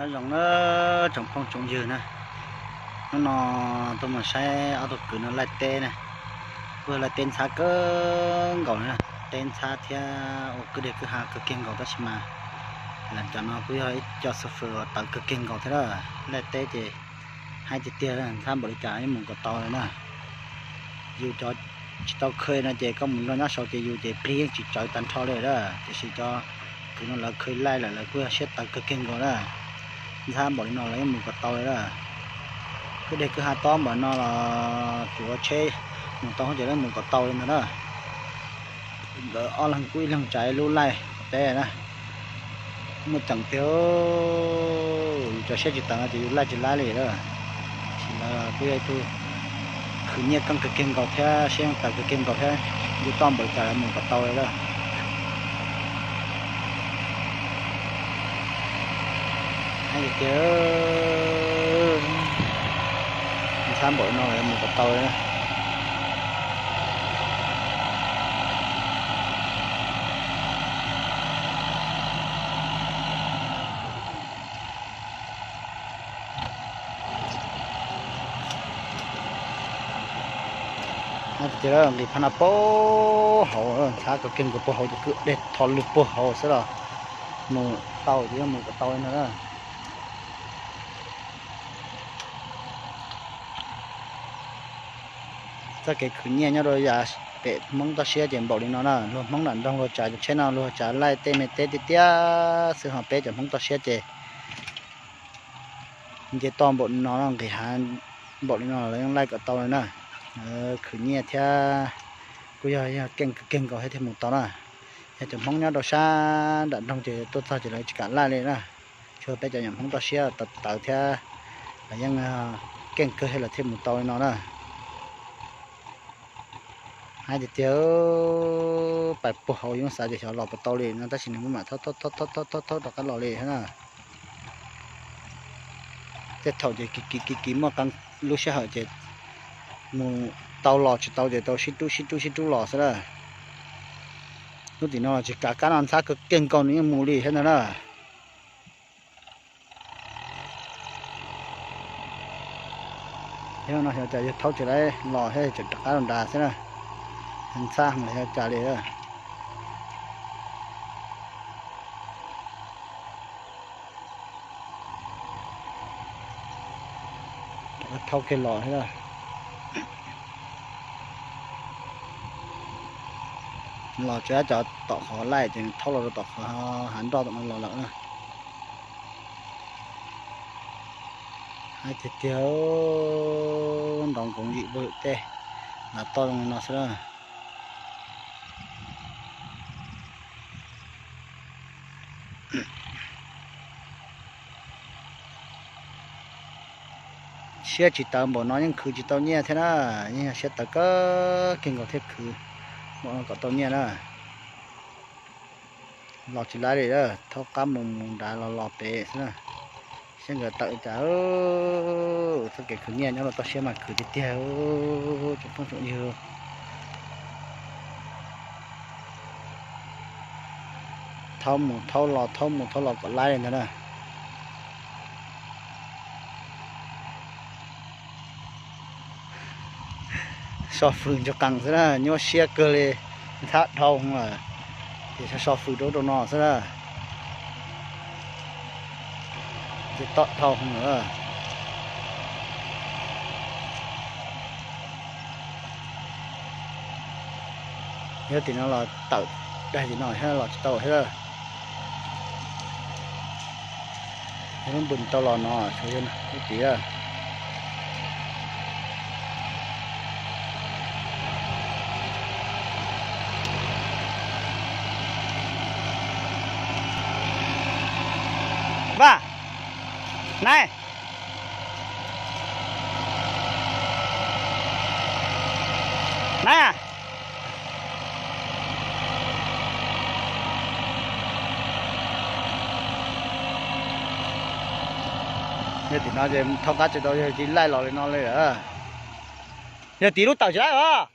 Zoo na, tsoom phooj tsoom ywg na, hnub no tuaj mus saib ob tug kwv no laij teb na, kuj yog laij teb ntxhab kawg nkaus na, teb ntxhab thiab ua kwj deg kwj ha kawg kiag nkaus tab sis mas lam cov no kuj yog ib co xab fwm uas tawv kawg kiag nkaus thiab na, laij teb ces haib tiag tiag, ntxhab npaum li cas yeej mus kom tau li na. Yus cov tsis tau khawj no ces koj mus nrog nyob saud ces yus ces plig yeej tsis tsawv tag nrho li na, tiam sis cov kwv no lawv khawj laij lawm lawv kuj yog siab tawv kawg kiag nkaus na. Ntxhab npaum li no lawv yeej mus kom tau li na. Kwj deg kwj ha tob npaum no los tsuav tsheb mus tau ces lawv mus kom tau li ntag na. Nkawd ob leeg kuj ib leeg tsav ib lub laij teb na. Muaj ceem tiag, yus cov siab tsis tawv no ces yus laij tsis laib li na. Tab sis lawv kuj yog ib tug khwv nyiaj keej kawg kiag nkaus thiab siab tawv kawg kiag nkaus thiab, yus toj npaum li cas lawv mus kom tau li na. Haib tiag tiag, ntxhab npaum li no lawv mus kom tau li na. Haib tiag tiag, nqis phab no puag hauv, ntxhab kawg kiag nkaus puag hauv ces kwj deg tho lug puag hauv xwb los mus tau ces yeej mus kom tau li no na. Txoj kev khwv nyiaj nyob rau yav pem Hmoob toj siab ces npaum li no na, luag Hmoob nram nroog luag tsav cov tsheb no luag tsav laij tej me teb tiag tiag xwb, ho peb cov Hmoob toj siab ces nce toj npaum li no, nqis hav npaum li no lawv yeej laij kom tau li na. Khwv nyiaj thiab kuj yog, yog keej kawg kiag nkaus thiaj mus tau na. Yog cov Hmoob nyob rau sab nram nroog ces tuaj txog ces lawv tsis kam laij li na. Tsuas peb cov nyuam Hmoob toj siab tawv tawv thiab lawv yeej keej kawg thiab lawv thiaj mus tau li no na. Haib tiag tiag, pais puag hauv, yus xav tias xyov los puas tau li no tab sis nws kuj mam thaub thaub thaub thaub rov qab los li thiab na. Tej thaum ces kiv kiv kiv kiv muaj qee lub sij hawm ces mus tau los tsis tau ces tau sib rub sib rub sib rub los xwb na. Lub tim no los tsis kav, kab no ntxhab kawg kiag nkaus nws yeej mus li thiab ntag na. Yog no xyov cas yog thaub tsis laib los thiab tseem rov qab los nrad xwb na. Ntxhab heev los xyov cas li. Thaub kiag los thiab. Los tsis ab cov tom qhov laij ces thaub los rau tom qhov hav nroj tom no los lawm na. Haib tiag tiag, nrov nkoov yim npaum tej, nrov toj zoo li no xwb na. Siab tsis tawv npaum no yeej khwv tsis tau nyiaj thiab na, yeej yog siab tawv kawg kiag nkaus thiaj khwv npaum no kom tau nyiaj na. Los tsis laib li, thaub qab mus mus nrad los los pem xwb na. Saib nkawd tawm li cas, txoj kev khwv nyiaj nyob rau toj siab mas khwv tiag tiag, tsoom phooj tsoom ywg. Thaub mus thaub los thaub mus thaub los kom laib li ntag na. So fws ntsuag qees xwb na, nyuaj siab kawg li, ntxhab dhau lawm, ces so fws rau rau no xwb na. Ces tom dhau lawm. Yog tim no los tawm daig tim no thiab los tsis tau thiab. Yog lub npws tau los no, lub tid. Vaj, nai, nai. Yog tim no ces thauj qab tsis tau, yog tsis laij los li no li lawm. Yog tim lub tawm tsis laij os.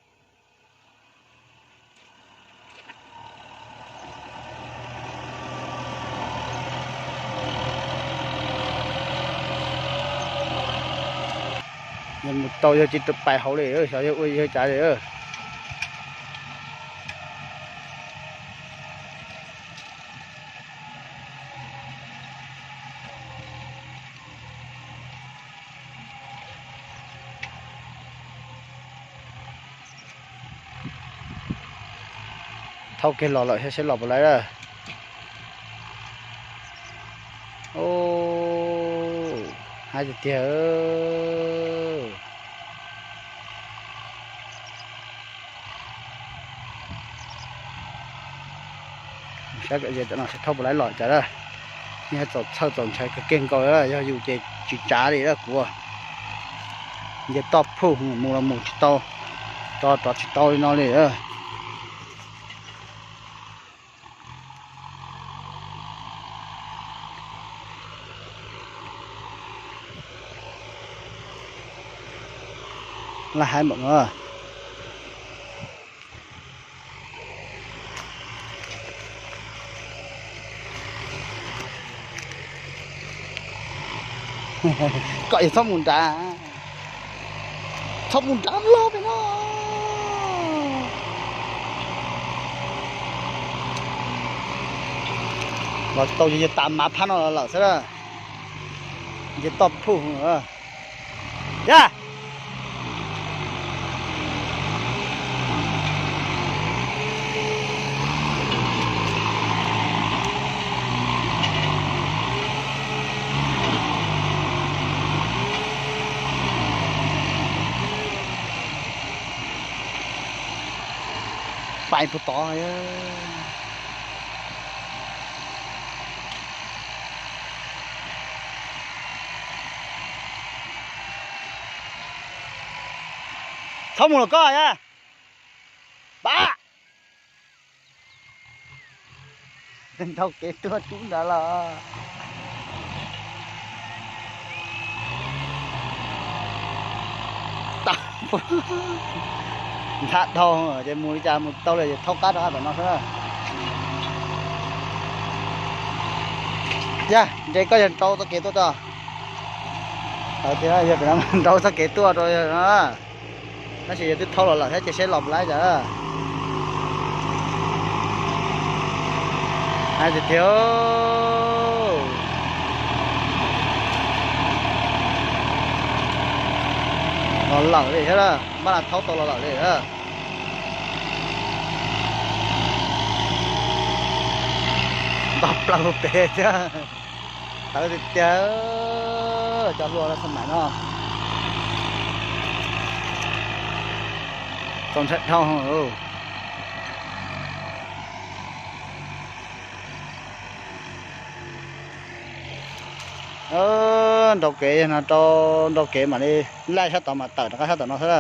Mus tau yawg tsis pais hauv li, xyov yawg ua yawg cas li. Thauj kiag los lawm saib los puas laib lawm. Hais tiag tiag. Saib kom ze cov no saib thauj puas laib los cas lawm. Yeej txaus txhawj txaus ntshai kawg kiag nkaus, yog yus ces tsis tsav li lawm kuv. Nce toj phuj mus los mus tsis tau, rov rov tsis tau li no li. Laj haib npaum no. Kom yog txhob mus nrad, txhob mus nrad los pem no. Los tau yog tas mav phab no lawm xwb. Nce toj phuj. Yog pais puag tod. Txhob mus los koj yog pab. Ntaus kev tuaj rub nrad los. Nthab dhau ces mus li cas mus tau li, thaub qab rov qab tom no xwb. Yog ntshe koj yog nrau txoj kev tuaj tso. Yog nrau txoj kev tuaj rau no. Tab sis yog twb thauj los lawm thiab ces seb los puas laib cas. Hais tiag tiag. Los lawm li thiab, npaj los thauj tau los lawm li. Npaj plaws pem thiab. Tawv tiag tiag. Cov hluas no xab maim no txaus ntshai dhau. Nrau kev no rau, nrau kev mam li laij sab tod mas tawm rov qab sab tom no xwb.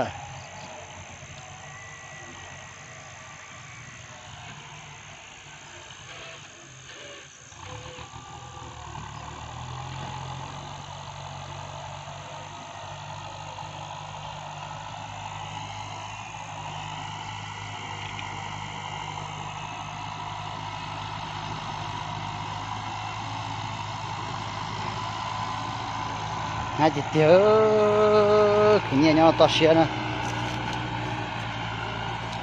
Hais tiag tiag, khwv nyiaj nyob toj siab na.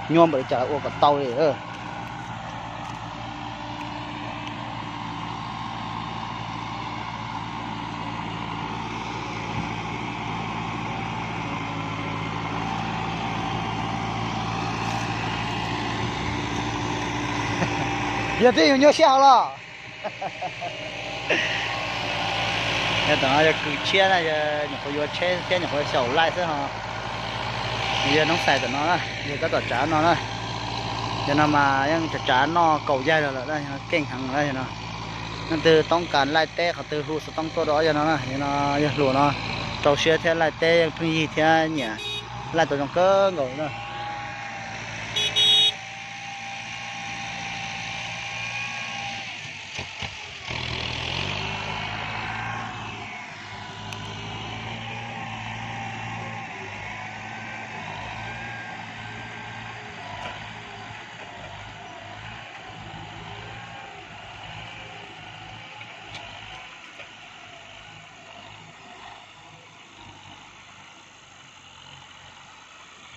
Nyuaj npaum li cas ua kom tau li. Yog twb yus nyuaj siab hauv los. Yog tom no yog kws tshiab na, yog nyuam qhuav yuav tsheb thiab nyuam qhuav xyaum laij xwb ho. Yog noob xais tom no na, yog koj tom tsav no na. Yog no mas yeej tsav tsav noj kaus yaig los lawm, keej heev lawm no. Leej twg toob kas laij teb qhov twg hu xov tooj tuaj rau yog no na, yog no yog hluas no rau siab thiab laij teb yeej pheej yig thiab nyiam laij tau zoo kawg nkaus na.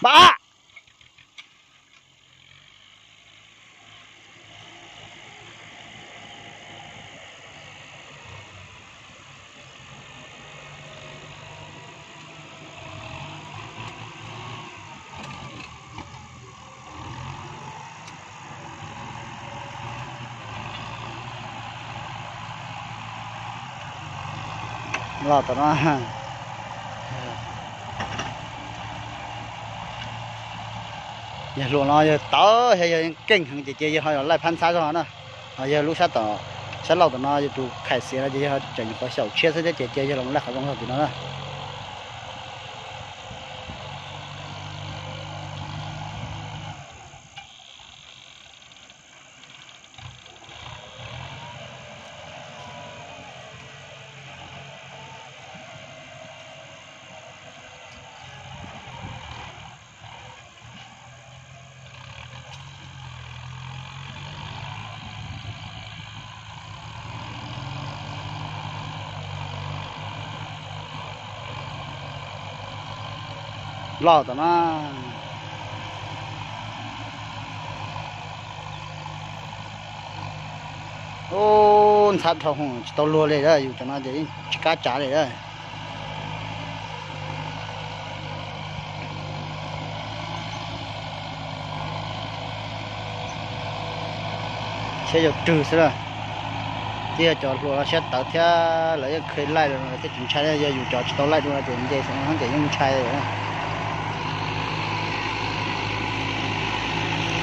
Pab! Los tom no, yawg hluas no yawg tawv, yog yawg keej heev ces cia yawg ho laij phab ntxhab zog na. Ho yawg lub sab tom, sab laug tom no yog tus khais xiav no ces yawg tseem nyuam qhuav xyaum tshiab xwb thiab ces cia yawg los laij qhov zoo zog tim no na. Los tom no. Ub, ntxhab dhau hwv tsis tau luag li, yus cov no ces yeej tsis kam tsav li. Siab yuav rwg xwb na. Twb yog cov hluas no siab tawv thiab lawv yeej kheev laij los lawv thiaj tsis ntshai, yog yus cov tsis tau laij dua no ces nce xwb no ces yeej ntshai lawm.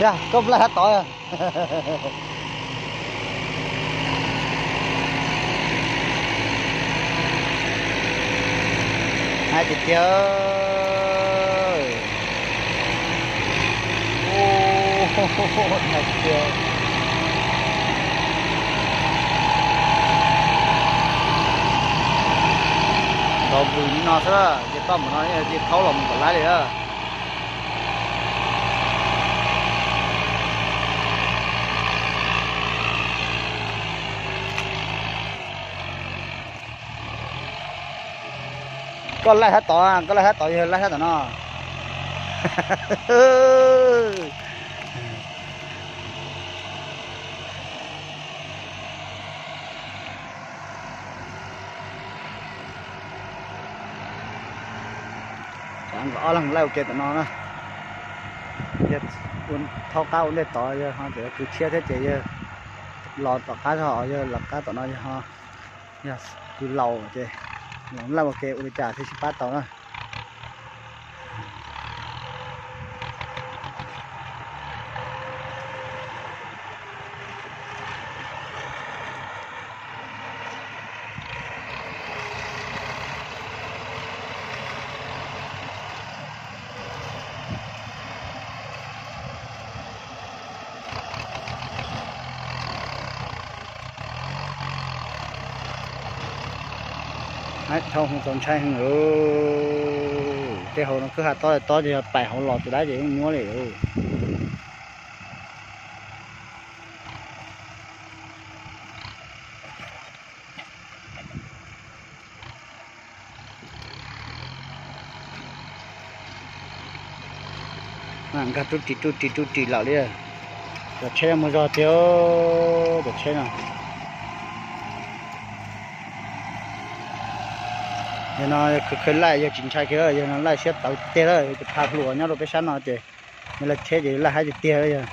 Yog koj laij sab tod. Hais tiag tiag. Hais tiag. Nrov vwm li no xwb, ces koj mus no ces thaub los mus kom laib li a. Koj laij sab tod, koj laij sab tod, yog laij sab tom no. Ob leeg laij ua ke tom no na. Yog thaub qab ua ntej tod yog ho tseem kwv tshiab thiab ces yog los tom qab zog, yog los qab tom no yog ho yog kwv laus ces los laij ua ke ua li cas thiaj sib pab tau na. Dhau hwv txaus ntshai heev. Tej hauv no kwj ha tob tob ces yog pais hauv los tus dab ces yeej nyuaj li. Nkag rub ris rub ris rub ris lawm li. Cov tsheb mus zog tiag, cov tsheb no. Yog no khwv khwv laij yog tsis ntshai kiag, yog no laij siab tawv tiag lawm, yog cov pha hluas nyob rau peb sab no ces yog laij tsheb ces laij haib tiag tiag yog.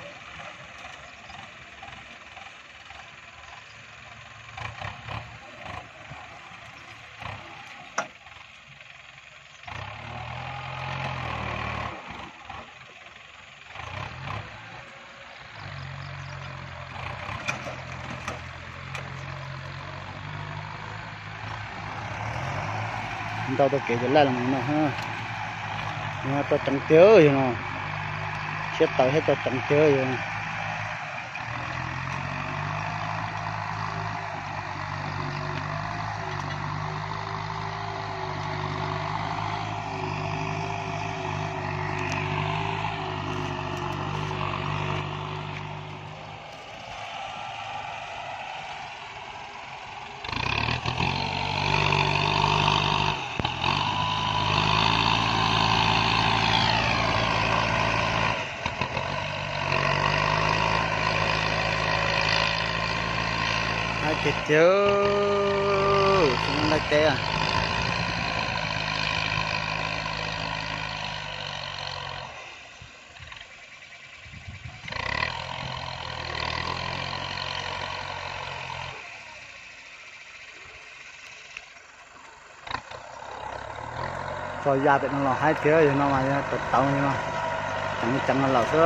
Ntau tau kev ces laij los no, tau ceev tiag yog no, siab tawv thiab tau ceev tiag yog. Tiag, tsis muaj nqaij teb. Tso ya pem no los haib tiag, yog no mas yog tawv tawv no, ceev ceev los lawm xwb.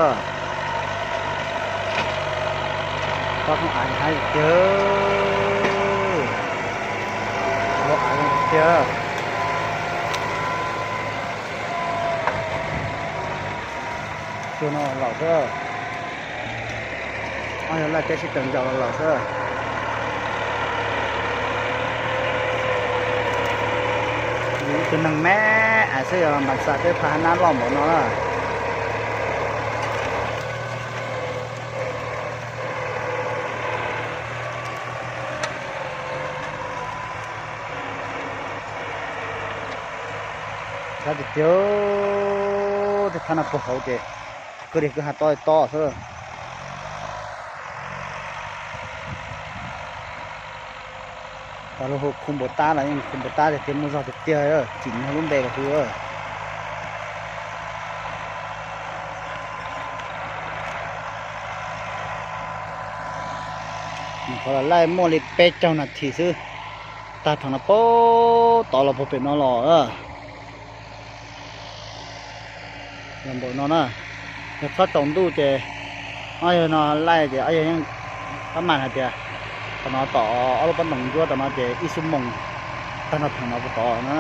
Pob thoob av haib tiag, av tiag. Cuag no los lawm xwb. Ob yog laj teb sib tawm ntsaum los lawm xwb. Yus ib tug neeg me ais xwb yog npam xas peb pha hab nab loj npaum no na. Sab tiag tiag, tej thab no puag hauv ces kwj deg kwj ha tob tob xwb. Cov lug hu khu npau tab los yeej khu npau tab tiag tiag, muaj zog tiag tiag, tsim nyog lub npe los hu. Qhov los laij muaj li peb caug nas this xwb, tag thaum no puag tod los puag pem no los. Los npaum no na, yog txhob tsaus ntuj ces ob yog no laij ces ob yog yeej pab mas hais tias tom no tom ob lub pob ntoos ntsuab tom no ces ib xuab moos tag nrho theem no puag tod na.